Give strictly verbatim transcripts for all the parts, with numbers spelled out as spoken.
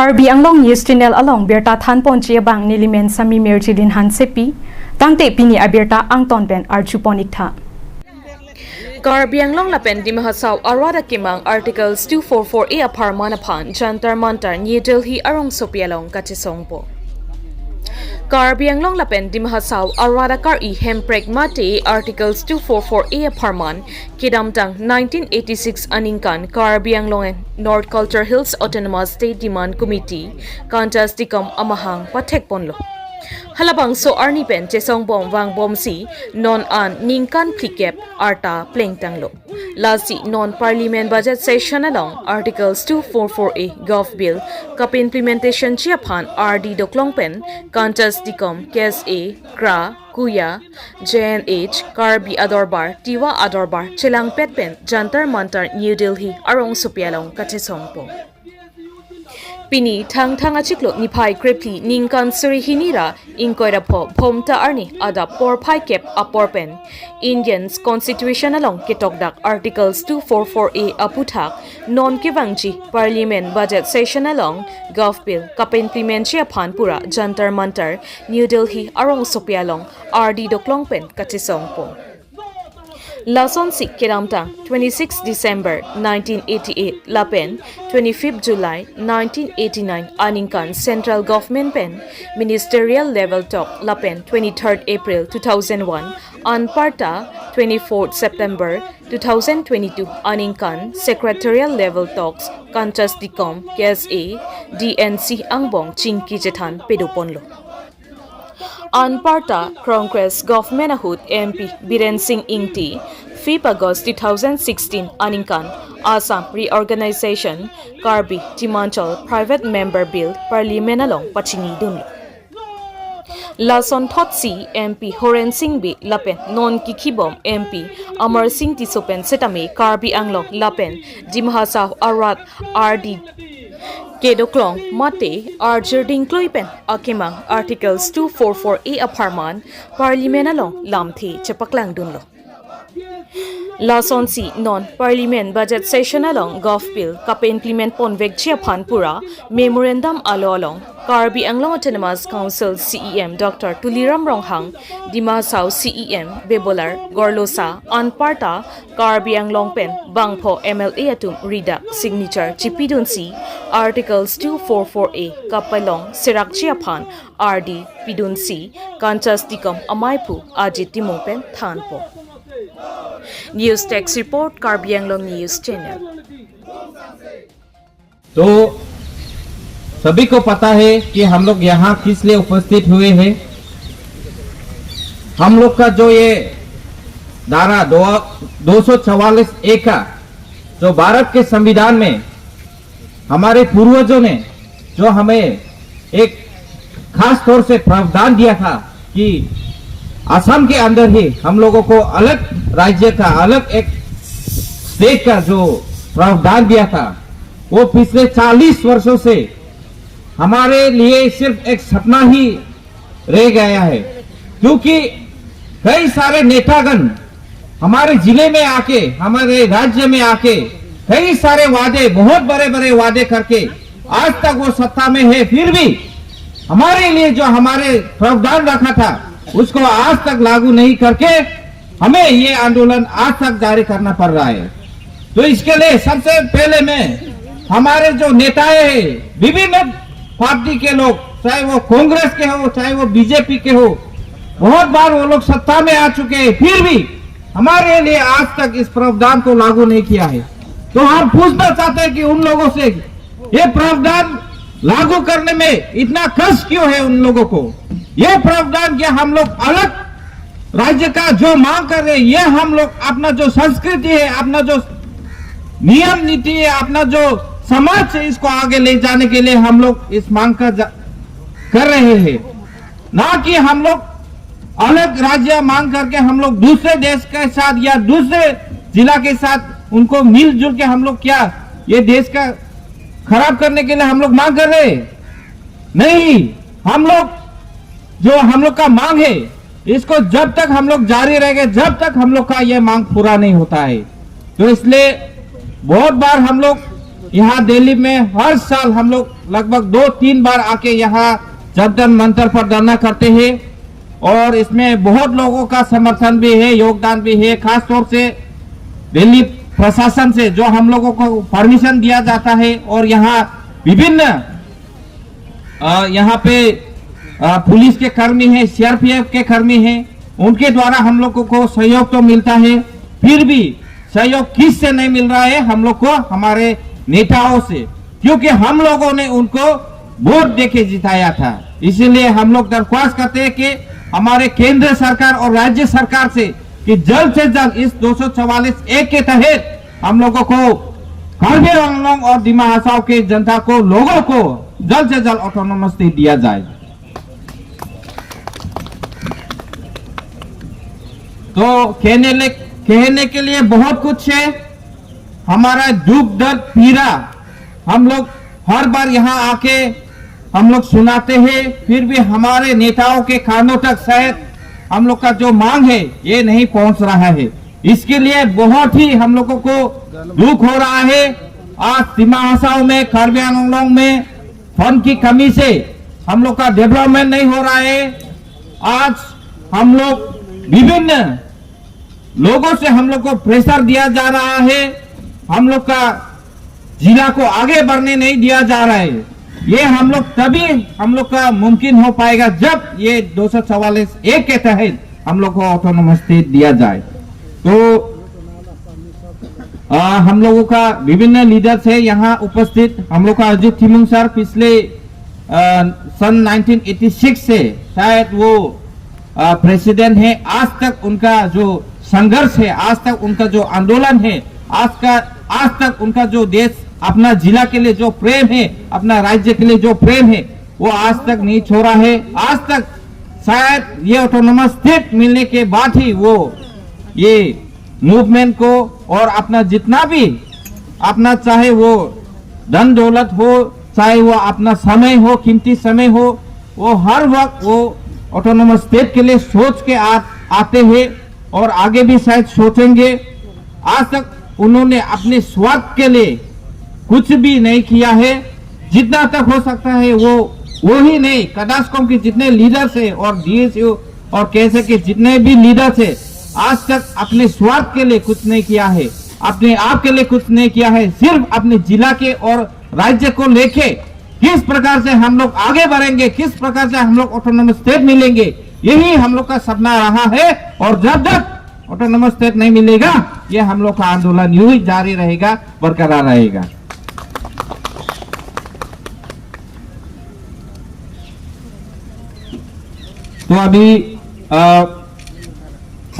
Karbi Anglong News Channel along birta thanponji abang nelimen Sami Mirjilin Hansepi, tangte pini abirta angton pen arjupon iktha. Karbi Anglong lapen Dima Hasao arat akemang Articles two four four A apharman aphan Jantar Mantar New Delhi arongsopi along kachesongpo. Karbi Anglong lapen Dima Hasao arat akari hemprek mate Articles two four four A apharman kedamtang nineteen eighty-six aningkan Karbi Anglong and North Cultural Hills Autonomous State Demand Committee, Kanchas Dikom amahang pathekponlo. Halabangso arni pen chesongbom vangbomsi non an ningkan phlikep arta plengtanglo. Lasi non Parliament Budget Session along Articles two four four A Gov Bill kap implementationji aphan ardi doklong pen Kanchas Dikom, K S A, KRA, KUYA, J N H, Karbi Adorbar, Tiwa Adorbar chelangpet pen Jantar Mantar New Delhi arongsopi along kachesongpo. Pini Thangthang achiklo niphai krephli ningkan suri hini ra ingkoi ra pho Bhomta arni adap porphai kep apor pen Indian Constitution along ketokdak Articles two four four A aputhak non kevangji Parliament Budget Session along Gov Bill kap implementji aphan pura Jantar Mantar New Delhi arongsopi along ardi doklong pen kachesongpo. Lasonsi kedamtang twenty-six December nineteen eighty-eight lapen twenty-fifth July nineteen eighty-nine aningkan Central Government pen Ministerial Level Talk lapen twenty-third April two thousand one anparta twenty-fourth September two thousand twenty-two aningkan Secretarial Level Talks Kanchas Dikom, K S A, D N C angbong chingki chethan pedoponlo. Anparta Congress Government ahut M P Biren Singh Ingti, fifth August two thousand sixteen aningkan Assam Reorganization Karbi Dima Anchal Private Member Bill Parliament along pachinidunlo. Lasonthotsi M P Horen Sing Bey lapen non kikhibom M P Amar Sing Tisso pen setame Karbi Anglong lapen Dima Hasao arat ardi kedoklong mate arjir dingkloi pen akemang Articles two four four A apharman Parliament along lamthe chepaklangdunlo. Lasonsi non Parliament Budget Session along Gov Bill kap implement ponvekji aphan pura memorandum alo along Karbi Anglong Autonomous Council C E M Doctor Tuliram Ronghang, Dima Hasao C E M Bebolar Gorlosa anparta Karbi Anglong pen bangpho M L A atum ridak signature chipidunsi Articles two four four A kapalong serakji aphan ardi pidunsi Kanchas Dikom amei aphu Ajit Timung pen thanpo. News Desk Report, Karbi Anglong News Channel. तो सभी को पता है कि हम लोग यहाँ किस लिए उपस्थित हुए हैं। हम लोग का जो ये धारा दो दो सौ चवालीस ए का जो भारत के संविधान में हमारे पूर्वजों ने जो हमें एक खास तौर से प्रावधान दिया था कि असम के अंदर ही हम लोगों को अलग राज्य का, अलग एक स्टेट का जो प्रावधान दिया था, वो पिछले चालीस वर्षों से हमारे लिए सिर्फ एक सपना ही रह गया है, क्योंकि कई सारे नेतागण हमारे जिले में आके, हमारे राज्य में आके कई सारे वादे, बहुत बड़े बड़े वादे करके आज तक वो सत्ता में है, फिर भी हमारे लिए जो हमारे प्रावधान रखा था, उसको आज तक लागू नहीं करके हमें ये आंदोलन आज तक जारी करना पड़ रहा है। तो इसके लिए सबसे पहले मैं हमारे जो नेताएं हैं, विभिन्न पार्टी के लोग, चाहे वो कांग्रेस के हो, चाहे वो बीजेपी के हो, बहुत बार वो लोग सत्ता में आ चुके हैं, फिर भी हमारे लिए आज तक इस प्रावधान को लागू नहीं किया है। तो हम पूछना चाहते हैं कि उन लोगों से, ये प्रावधान लागू करने में इतना कष्ट क्यों है उन लोगों को? ये प्रावधान क्या हम लोग अलग राज्य का जो मांग कर रहे हैं, ये हम लोग अपना जो संस्कृति है, अपना जो नियम नीति है, अपना जो समाज है, इसको आगे ले जाने के लिए हम लोग इस मांग का जा, कर रहे हैं, ना कि हम लोग अलग राज्य मांग करके हम लोग दूसरे देश के साथ या दूसरे जिला के साथ उनको मिलजुल के हम लोग क्या ये देश का खराब करने के लिए हम लोग मांग कर रहे हैं? नहीं, हम लोग जो हम लोग का मांग है, इसको जब तक हम लोग जारी रहेंगे, जब तक हम लोग का ये मांग पूरा नहीं होता है। तो इसलिए बहुत बार हम लोग यहाँ दिल्ली में हर साल हम लोग लगभग दो तीन बार आके यहाँ जंतर मंतर पर धरना करते हैं और इसमें बहुत लोगों का समर्थन भी है, योगदान भी है। खास तौर से दिल्ली प्रशासन से जो हम लोगों को परमिशन दिया जाता है और यहाँ विभिन्न अ, यहाँ पे अ, पुलिस के कर्मी हैं, सीआरपीएफ के कर्मी हैं, उनके द्वारा हम लोगों को सहयोग तो मिलता है, फिर भी सहयोग किस से नहीं मिल रहा है हम लोग को? हमारे नेताओं से, क्योंकि हम लोगों ने उनको वोट देके जिताया था। इसीलिए हम लोग दरख्वास्त करते हैं कि हमारे केंद्र सरकार और राज्य सरकार से कि जल्द से जल्द इस दो सौ चवालीस ए के तहत हम लोगों को कार्बी आंगलोंग और दिमा हासाओ के जनता को, लोगों को जल्द से जल्द ऑटोनोमस स्टेट दिया जाए। तो कहने ले, कहने के लिए बहुत कुछ है। हमारा दुख दर्द पीड़ा हम लोग हर बार यहाँ आके हम लोग सुनाते हैं, फिर भी हमारे नेताओं के कानों तक शायद हम लोग का जो मांग है ये नहीं पहुंच रहा है। इसके लिए बहुत ही हम लोगों को दुख हो रहा है। आज दिमा हासाओ में, कार्बी आंगलोंग में फंड की कमी से हम लोग का डेवलपमेंट नहीं हो रहा है। आज हम लोग विभिन्न लोगों से हम लोग को प्रेशर दिया जा रहा है, हम लोग का जिला को आगे बढ़ने नहीं दिया जा रहा है। ये हम लोग तभी हम लोग का मुमकिन हो पाएगा जब ये दो सौ चवालीस ए के तहत हम लोग को ऑटोनोमस स्टेट दिया जाए। तो आ, हम लोगों का विभिन्न लीडर्स है यहाँ उपस्थित। हम लोग का अजीत थिमुंग सर पिछले आ, सन नाइनटीन एटी सिक्स से शायद वो प्रेसिडेंट है। आज तक उनका जो संघर्ष है, आज तक उनका जो आंदोलन है, आज का आज तक उनका जो देश, अपना जिला के लिए जो प्रेम है, अपना राज्य के लिए जो प्रेम है, वो आज तक नहीं छोड़ा है। आज तक शायद ये ऑटोनोमस स्टेट मिलने के बाद ही वो ये मूवमेंट को और अपना जितना भी, अपना चाहे वो धन दौलत हो, चाहे वो अपना समय हो, कीमती समय हो, वो हर वक्त वो ऑटोनोमस स्टेट के लिए सोच के आ, आते हैं और आगे भी शायद सोचेंगे। आज तक उन्होंने अपने स्वार्थ के लिए कुछ भी नहीं किया है। जितना तक हो सकता है वो, वो ही नहीं, कदास कौम के जितने लीडर्स है और डीएसयू और केएसए के जितने भी लीडर्स है, आज तक अपने स्वार्थ के लिए कुछ नहीं किया है, अपने आप के लिए कुछ नहीं किया है। सिर्फ अपने जिला के और राज्य को लेके किस प्रकार से हम लोग आगे बढ़ेंगे, किस प्रकार से हम लोग ऑटोनोमस स्टेट मिलेंगे, यही हम लोग का सपना रहा है। और जब तक ऑटोनोमस स्टेट नहीं मिलेगा, ये हम लोग का आंदोलन यूं ही जारी रहेगा, बरकरार रहेगा। तो अभी अ,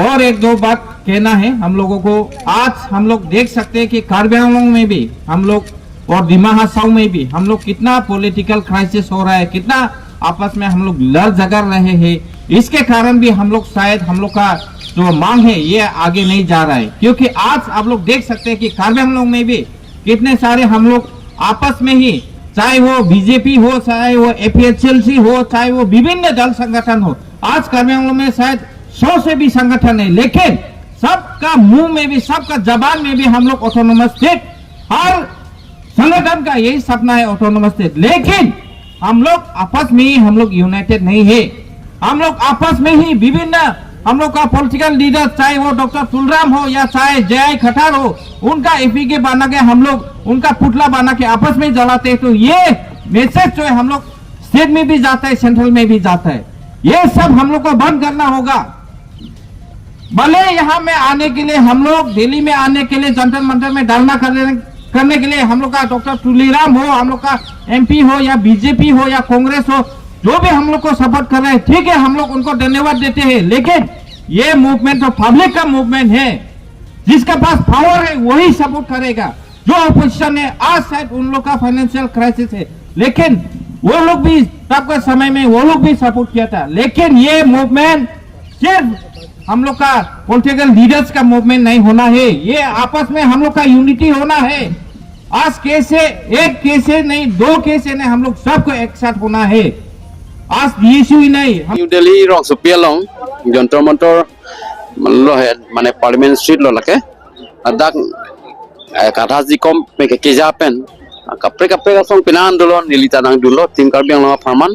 और एक दो बात कहना है हम लोगों को। आज हम लोग देख सकते हैं कि कार्बी आंगलोंग में भी हम लोग और दिमा हासाओ में भी हम लोग कितना पॉलिटिकल क्राइसिस हो रहा है, कितना आपस में हम लोग लड़ झगड़ रहे हैं। इसके कारण भी हम लोग शायद हम लोग का जो मांग है ये आगे नहीं जा रहा है, क्योंकि आज आप लोग देख सकते हैं कि कार्बी आंगलोंग में भी कितने सारे हम लोग आपस में ही, चाहे वो बीजेपी हो, चाहे वो एपीएचएलसी हो, चाहे वो विभिन्न दल संगठन हो, आज कार्बी आंगलोंग में शायद सौ से भी संगठन है, लेकिन सबका मुंह में भी, सबका जबान में भी हम लोग ऑटोनोमस स्टेट, हर संगठन का यही सपना है ऑटोनोमस स्टेट, लेकिन हम लोग आपस में ही हम लोग यूनाइटेड नहीं है। हम लोग आपस में ही विभिन्न, हम लोग का पॉलिटिकल लीडर, चाहे वो डॉक्टर तुलराम हो या चाहे जे आई कठार हो, उनका एपीके बना के हम लोग, उनका पुतला बना के आपस में जलाते हैं। तो ये मैसेज जो है हम लोग स्टेट में भी जाता है, सेंट्रल में भी जाता है। ये सब हम लोग को बंद करना होगा। भले यहाँ में आने के लिए हम लोग, दिल्ली में आने के लिए, जंतर मंतर में धरना करने, करने के लिए हम लोग का डॉक्टर तुलीराम हो, हम लोग का एमपी हो या बीजेपी हो या कांग्रेस हो, जो भी हम लोग को सपोर्ट कर रहे हैं, ठीक है, हम लोग उनको धन्यवाद देते हैं, लेकिन ये मूवमेंट तो पब्लिक का मूवमेंट है। जिसके पास पावर है वही सपोर्ट करेगा। जो अपोजिशन है, आज शायद उन लोग का फाइनेंशियल क्राइसिस है, लेकिन वो लोग भी तब का समय में वो लोग भी सपोर्ट किया था, लेकिन ये मूवमेंट सिर्फ हम लोग का पॉलिटिकल लीडर्स का मूवमेंट नहीं होना है, ये आपस में हम लोग का यूनिटी होना है। आज कैसे एक कैसे नहीं, दो कैसे नहीं, हम लोग सबको एक साथ होना है। आज डीएसयू ही नहीं, हम New Delhi rongsopi along Jantar Mantar lo he, mane Parliament Street lo lake. Ladak eh, kathasi kom me ke keja pen. Kaprek kaprek asong penang dolo, neli ta nangdunlo, Team Karbi Anglong apharman.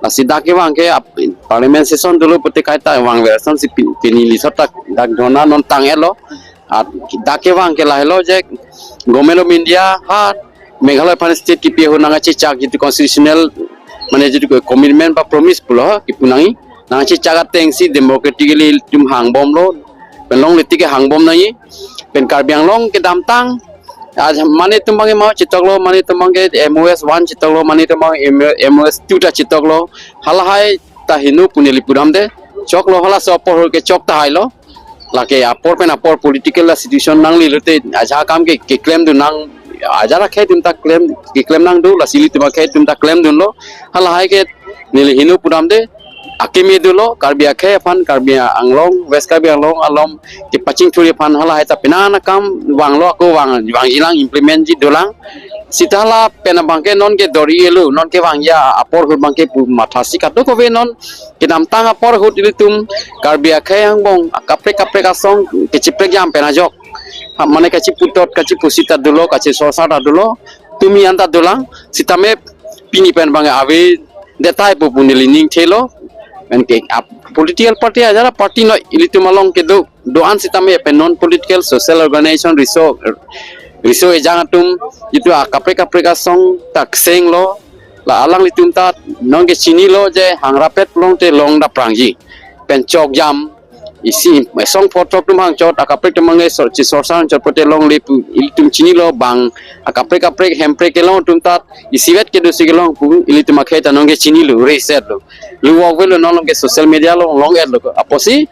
Lasi dak kevang ke ap-, parliament session dolo pute kaita vangver asonsi pi-, pini lisot dak, dak dhorna non tang-etlo. At dak kevang ke lahelo je Government of India ha Meghalaya aphan state kipi ahut nangkachechak jitu constitutional, mane jitu commitment ba promise pulo kipu nangji, nangkachechak atengsi democratically itum hangbomlo, pen longle tik ke hangbom nangji, pen Karbi Anglong kedamtang, ah, mane atum abang ke ma chitoklo, mane atum abang ke M O S one chitoklo, mane atum abang M O S two ta chitoklo, halahai ta heno pu neli pudamde, choklo halaso apor ahut ke chok tahailo, lake apor pen apor political la situation nangle lote ajahak akam ke, keklemdun nang, ajahak akhei atum ta klem, keklem nangdun, lasi ilitum akhei atum ta klemdunlo, halahai ke neli heno pudamde, akeme dolo, Karbi akhei aphan, Karbi Anglong, West Karbi Anglong along kepachingthurji aphan halahai ta penang akam vanglo, ako vang, vangjilang, implement ji dolang. Seta lapen abang ke non ke dor-elo, non kevangji apor ahut abang ke pu mathasi kadokave non kedamtang apor ahut ilitum Karbi akhei angbong kaprek kaprek asong kachiprekjam pen ajok, ha, mane kachiputot, kachipusita dolo, kachisorsar ta dolo, tumi anta dolang, sitame pini pen abang ke avedet tahai pu pu neli ning thelo. Pen ke ap-, political party ajahak party noi, ilitum along kedo do-an sitame pen non political social organization riso, riso ejang atum jitu akaprek kaprek asong ta chenglo, la alanglitum ta non ke chinilo je hangrapet pulote long daprangji, pen chokjam, isi esong photo atum hangchot, akaprek atum abang ke sor-, chisorsar chot pute longle pu ilitum chinilo, bang akaprek kaprek hemprek kelong atum ta isivet kedosi kelong pu ilitum akhei ta non ke chinilo, reset lo. Lu wok velo, non along ke social media along long-etlo. Apotsi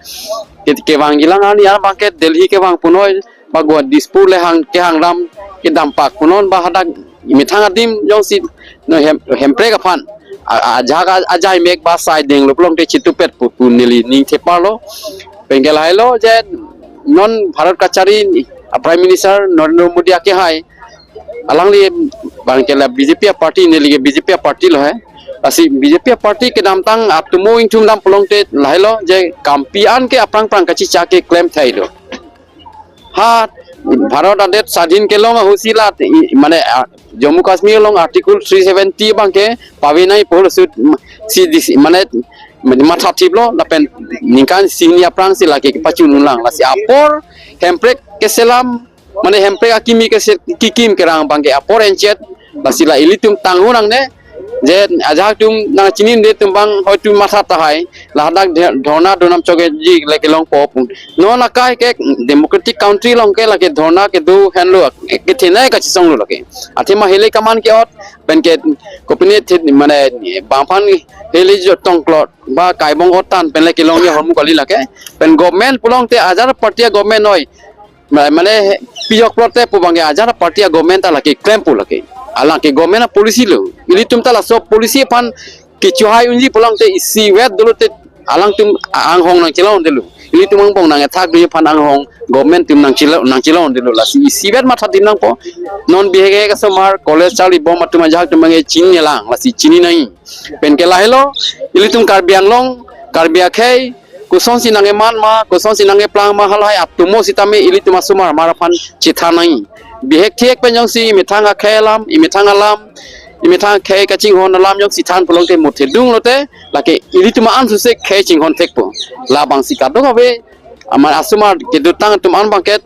ke, kevangjilang arni abang ke Delhi kevang punoi, ba Guwahati, Dispur le hang kehang dam, kedam pak punon, ba hadak methang adim jongsi no hem, hemprek aphan a, a, ajahak a, ajai mek ba sai denglo pulote chitupet pu pu neli ning theparlo. Pen ke lahailo je non Bharat kachari, a, Prime Minister Narendra Modi akehai, alangli abang ke la B J P aparty, neli ke B J P aparty lo he. Lasi B J P aparty kedamtang atomo ingthum dam pulote lahailo je kampi an ke aphrang phrang kachechak keklem thailo. Ha Bharat adet sadhin kelong ahutsi la, i, mane, a, Jammu Kashmir along Article three seventy abang ke pave nangji pu ahut si disi, mane, mane mathathiplo, lapen ningkan isi hini aphrangsi lake kepachunlang, lasi apor hemprek keselam, mane hemprek akimi kese-, kekim kerang abang ke apor enchet, lasi la ilitum tanghu nangne, je ajahak atum nangchinine atum abang hoitu matha tahai, ladak dhe-, dhorna donam chokeji lake longpo pu. Non akai ke democratic country along ke lake dhorna kedo henlo, kethenei kachisonglo lake. Athema hile kaman ke-ot, pen ke kopine the, mane bangphan hile jotong klot ba kaibong otan pen lake longji ahormu kali lake. Pen government pulote ajahak party a-government noi. Ma-, mane pijok plote pu abang ke ajahak party a-government ta lake klempo lake. Alangke government a-policy lo. Ilitum ta laso policy aphan kechohai unji pulote isivet dolote alangtum anghong nangchelongdelo. Ilitum angbong nangkethakdunji aphan anghong government atum nangchelo, nangchelongdelo. Lasi isivet mathadim nangpo. Non bihek hek asomar college charlibom atum ajahak atum abang ke chininelang, lasi chini nangji. Pen ke lahelo, ilitum Karbi Anglong, Karbi akhei, kosonsi nangkeman ma, kosonsi nangkeplang ma, halahai atomo sitame ilitum asomar mar aphan chethan nangji. Bihek thihek pen jongsi imethang akhei alam, imethang alam, imethang akhei kachinghon alam jongsi than pulote muthedung lote, lake ilitum an suse khei chinghon thekpo. Labangsi kadokave, amat asomar kedotang atum an abang ke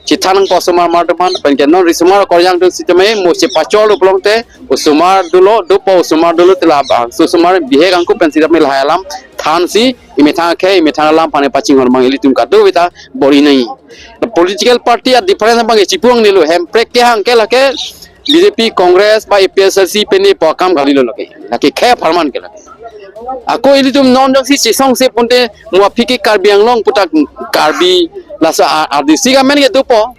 chethan nangpo asomar mar atum aphan, pen ke non risomar akorjang atum sitame mo chepacholo pulote, osomar dolo, dopo osomar dolote labangso osomar bihek angku pen sitame lahai alam thansi, imethang akhei, imethang alam aphan pachinghon abang ilitum kadokave ta bor-i nangji. Political party a-difference abang ke chipu nangnelo, hemprek kehang ke lake B J P, Congress ba A P H L C pen nepo akam kalilo lake. Lake khei apharman ke lake. Ako ilitum non jongsi chesongse pute mo aphi ke Karbi Anglong puta Karbi, laso a, a-district amen ke dopo.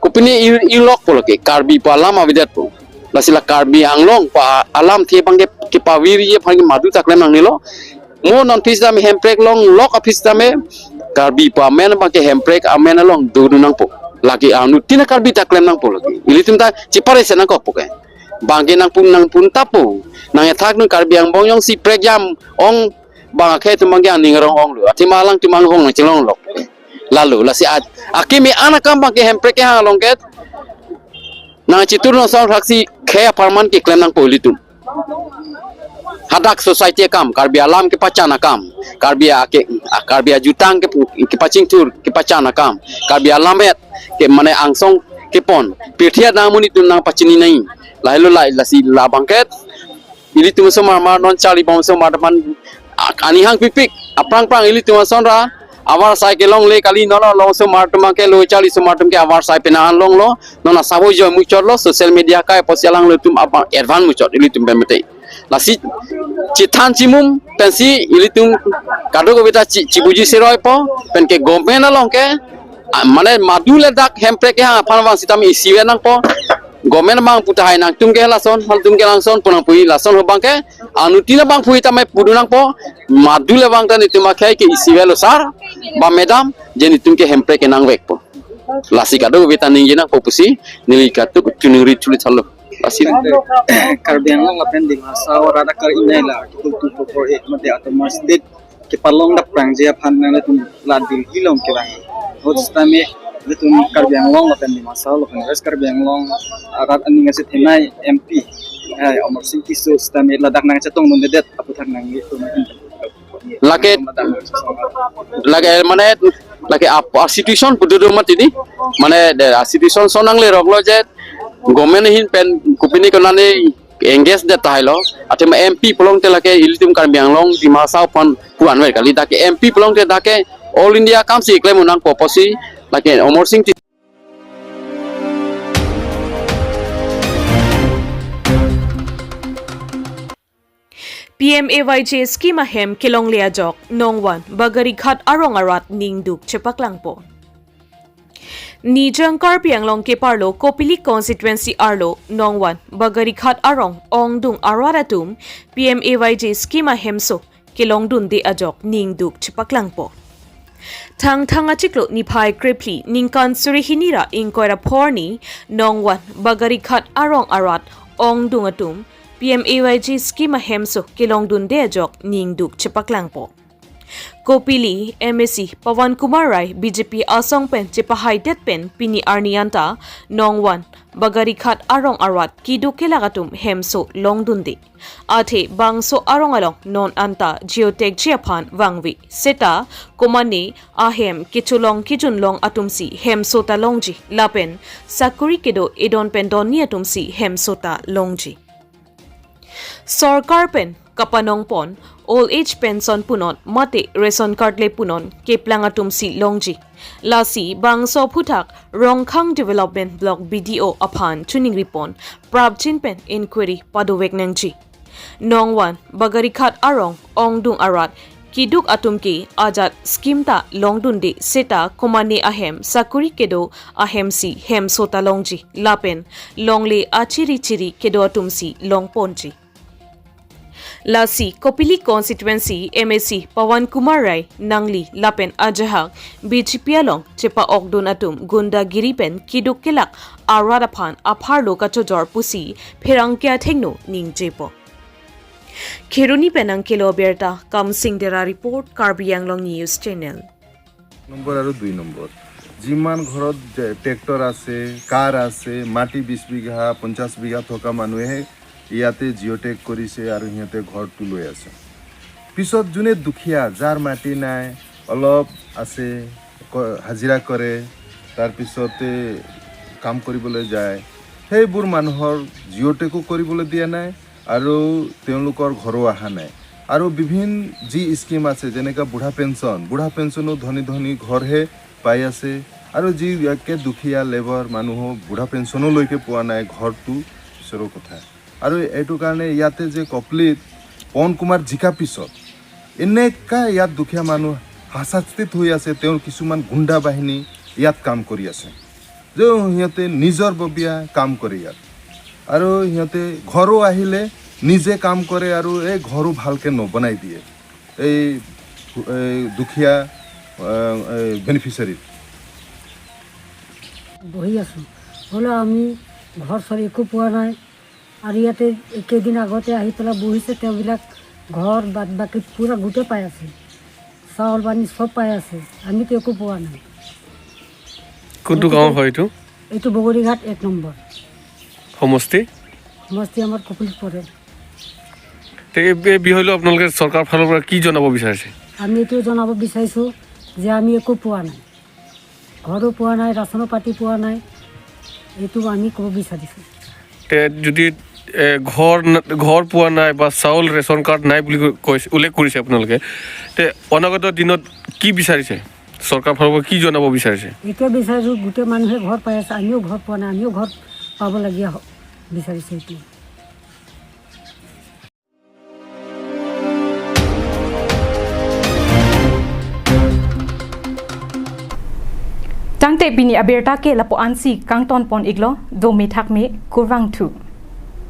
Kopine ir, irlokpo lake, Karbi pu alam avedetpo. Lasi la Karbi Anglong pu alamthe abang ke, kepavirji aphan ke madu ta klem nangnelo. Mo non aphi sitame hemprek longlok aphi sitame Karbi pu amen abang ke hemprek amen along dodun nangpo. Lake anuttin a-Karbi ta klem nangpo lake. Ilitum ta chepare se nangkokpo ke. Abang ke nangpun, nangpun tapo. Nangkethakdun Karbi angbong jongsi prekjam ong abang akhei atum abang ke aning arong onglo. Athema alangtum anghong nangchelonglok. Lalo, lasi a, akimi an akam abang ke hemprek kehang along ke Nangchitur nangson thaksi khei apharman keklem nangpo ilitum. Hadak society akam, Karbi alam kepachan akam, Karbi ake, Karbi ajutang ke, kepachingthur, kepachan akam, Karbi alammet ke mane angsong kepon. Pirthe adang amonit atum nangpachini nai. Lahelo lai lasi labangke ilitum osomar mar non charli bom osomar teman, a-, anihang pikpik, aphrang phrang ilitum asonra avarsai kelongle kali, non along osomar atum ke lo charli osomar atum ke avarsai penang an longlo, non asabo joi muchotlo, social media kai apotsi alanglitum apa advance muchot ilitum pen mete. Lasi chethan chimum pensi ilitum kadokave ta chi-, chibuji seroipo, penke government along ke, a, mane madu le dak Hemprek kehang aphan vang sitame isivet nangpo. Government abang pu tahai nangtum ke lason, halatum ke lason pu nangpui, lason ahut abangke anuttin abang pui tame pudun nangpo. Madu le abang ta netum akhei ke isivetlo sir ba madam, je netum ke Hemprek ke nangvekpo. Lasi kadokave ta ningje nangpo pusi neli katuk chuningri chulit halo. Lasi Karbi Anglong lapen Dima Hasao arat akar-i nei la Article two four four eight mate Autonomous State kepalong dapprangji aphan nangtum la Delhi along kevang. Ahut sitame ilitum Karbi Anglong lapen Dima Hasao lapen West Karbi Anglong arat aning asethenei M P, eh, Amarsing Tisso sitame ladak nangchetongdundedet aphuthak nanglitum. Lake, lake mane, lake ap-, a situation pu dodo mati di. Mane de a situation ason nangleroklo je government ahin pen kopine konane engage det tahai lo. Athema M P pulote lake ilitum Karbi Anglong Dima Hasao aphan pu anver kali, dak ke M P pulote dak ke All India akamsi klem nangpo pusi lake Amarsing Ti- P M A Y G scheme ahem kelongle ajok Nongvan Bagharighat arong arat ningduk chepaklangpo. Nijang Karbi Anglong keparlo Kopili constituency arlo Nongvan Bagharighat arong ongdung arat atum P M A Y G scheme ahemso kelongdunde ajok ningduk chepaklangpo. Thangthang achiklo niphai krephli ningkan suri hini ra ingkoi ra pho arni Nongvan Bagharighat arong arat ongdung atum P M A Y G scheme ahemso kelongdunde ajok ningduk chepaklangpo. Kopili M A C Pawan Kumar Rai B J P asong pen chepahaidet pen pini arni anta Nongvan Bagharighat arong arat keduk kelak atum hemso longdunde. Athe bangso arong along non anta geotagji aphan vangve seta komane ahem kecholong kejunlong atumsi hemso ta longji lapen sakuri kedo edon pen donni atumsi hemso ta longji. Sorkar pen kapanongpon old age pension punon mate ration card le punon keplang atumsi longji. Lasi bangso aphuthak Rongkhang Development Block B D O aphan choningripon prapjin pen inquiry padovek nangji. Nongvan Bagharighat arong ongdung arat keduk atum ke ajat scheme ta longdunde seta komane ahem sakuri kedo ahemsi hemso ta longji lapen longle achiri chiri kedo atumsi longponji. Lasi Kopili constituency M A C Pawan Kumar Rai nangli lapen ajahak B J P along chepa-okdun atum gundagiri pen keduk kelak arat aphan apharlo kachojor pusi pherangke athengno ningjepo. Kheroni pen nangkelo abirta Kamsing Dera report, Karbi Anglong News Channel. Number আৰু দুই নম্বৰ, যিমান ঘৰত যে ট্ৰেক্টৰ আছে, কাৰ আছে, মাটি বিশ বিঘা, পঞ্চাশ বিঘা থকা মানুহে ইয়াতে জিঅ' টেগ কৰিছে আৰু সিহঁতে ঘৰটো লৈ আছে। পিছত যোনে দুখীয়া, যাৰ মাটি নাই, অলপ আছে, ক- হাজিৰা কৰে, তাৰপিছতে কাম কৰিবলৈ যায়, সেইবোৰ মানুহৰ জিঅ' টেগো কৰিবলৈ দিয়া নাই আৰু তেওঁলোকৰ ঘৰো অহা নাই। আৰু বিভিন্ন যি স্কিম আছে, যেনেকা বুঢ়া পেঞ্চন, বুঢ়া পেঞ্চনো ধনী ধনী ঘৰহে পাই আছে। আৰু যি একে দুখীয়া লেবাৰ মানুহো বুঢ়া পেঞ্চনলৈকে পোৱা নাই, ঘৰটো পিছৰৰ কথা। আৰু এইটো কাৰণে ইয়াতে যে কপলিত পৱন কুমাৰ জিকা পিছত এনেকা ইয়াত দুখীয়া মানুহ হাছাস্তিত হৈ আছে, তেওঁৰ কিছুমান গুণ্ডা বাহিনী ইয়াত কাম কৰি আছে, যে সিহঁতে নিজৰ ববীয়া কাম কৰে ইয়াত। আৰু সিহঁতে ঘৰো আহিলে নিজে কাম কৰে আৰু এই ঘৰো ভালকে নবনাই দিয়ে এই এই দুখীয়া বেনিফিচিয়াৰীত। বহি আছোঁ। হ'লেও আমি ঘৰ চৰ একো পোৱা নাই। আৰু ইয়াতে কেইদিন আগতে আহি পেলাই বহিছে, তেওঁবিলাক ঘৰ বাদ বাকী পূৰা গোটেই পাই আছে, চাউল পানী চব পাই আছে, আমিতো একো পোৱা নাই। কোনটো গাঁও হয় এইটো? এইটো বগৰীঘাট এক নম্বৰ। সমষ্টি? সমষ্টি আমাৰ কপুলি পৰে। তে এই, এই বিষয়লৈ আপোনালোকে চৰকাৰ ফালৰ পৰা কি জনাব বিচাৰিছে? আমি এইটো জনাব বিচাৰিছোঁ যে আমি একো পোৱা নাই, ঘৰো পোৱা নাই, ৰাচনৰ পাতি পোৱা নাই, এইটো আমি ক'ব বিচাৰিছোঁ। তে যদি, এ, ঘৰ ন-, ঘৰ পোৱা নাই বা চাউল ৰেচন কাৰ্ড নাই বুলি কৈ-, কৈছে, উল্লেখ কৰিছে আপোনালোকে, তে অনাগত দিনত কি বিচাৰিছে? চৰকাৰ ফালৰ পৰা কি জনাব বিচাৰিছে? এতিয়া বিচাৰিছোঁ, গোটেই মানুহে ঘৰ পাই আছে, আমিও ঘৰ পোৱা নাই, আমিও ঘৰ পাবলগীয়া হ-, বিচাৰিছোঁ এইটো। Tangte pini abirta ke lapu-ansi kangton pon iklo, dome thakme, kurvangthu.